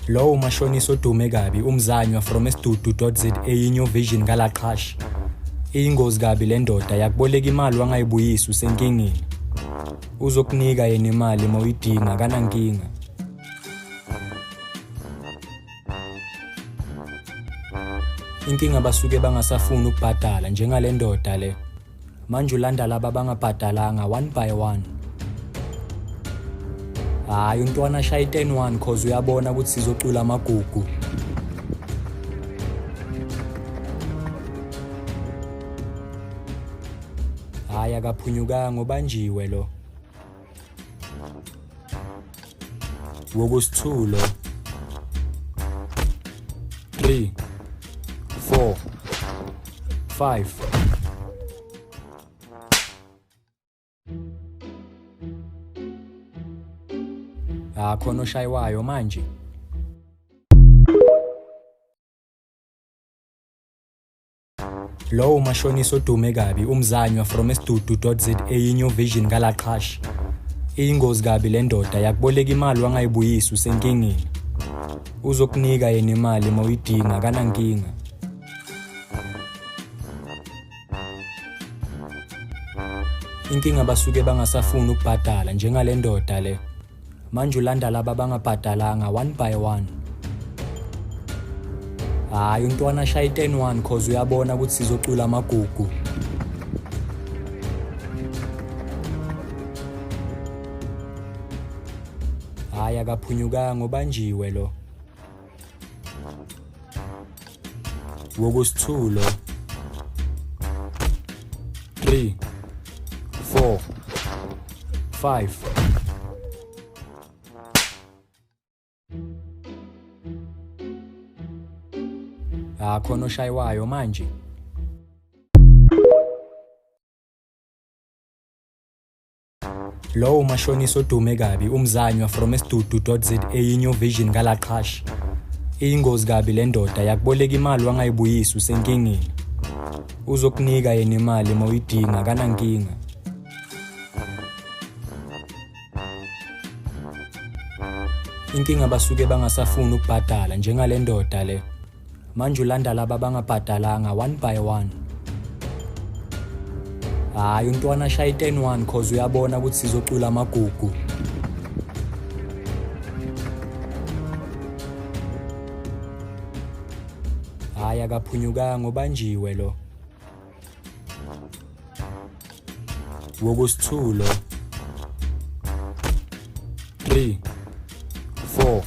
Lowo umashonisa odume kabi umzanywa from esidudu.za New Vision ngalaqhashi. Iyingozi kabi le ndoda yakuboleka imali wangayibuyisi usenkingeni. Uzokunika yena imali uma uyidinga akanankinga. Inkinga basuke bangasafuni ukubhadala njengale ndoda le. Manje ulanda laba abangabhadalanga one by one. Hayi untwana ashaya i-10-1 cause uyabona ukuthi sizocula amagugu. Hayi akaphunyukanga ubanjiwe lo. Wokusithulo 3 4 5. Ah, khona oshayiwayo manje. Lowo umashonisa odume kabi umzanywa from esidudu.za New Vision ngalaqhashi. Iyingozi kabi le ndoda yakuboleka imali wangayibuyisi usenkingeni. Uzokunika yena imali uma uyidinga akanankinga. Inkinga basuke bangasafuni ukubhadala njengale ndoda le. Manje ulanda laba abangabhadalanga one by one. Hayi untwana ashaya i-10-1 cause uyabona ukuthi sizocula amagugu. Hayi akaphunyukanga ubanjiwe lo. Wokusithulo 3 4 5. Ah, khona oshayiwayo manje. Lowo umashonisa odume kabi umzanywa from esidudu.za New Vision ngalaqhashi. Iyingozi kabi le ndoda yakuboleka imali wangayibuyisi usenkingeni. Uzokunika yena imali uma uyidinga akanankinga. Inkinga basuke bangasafuni ukubhadala njengale ndoda le. Manje ulanda laba abangabhadalanga one by one. Hayi untwana ashaya i-10-1 cause uyabona ukuthi sizocula amagugu. Hayi akaphunyukanga ubanjiwe lo. Wokusithulo 3 4.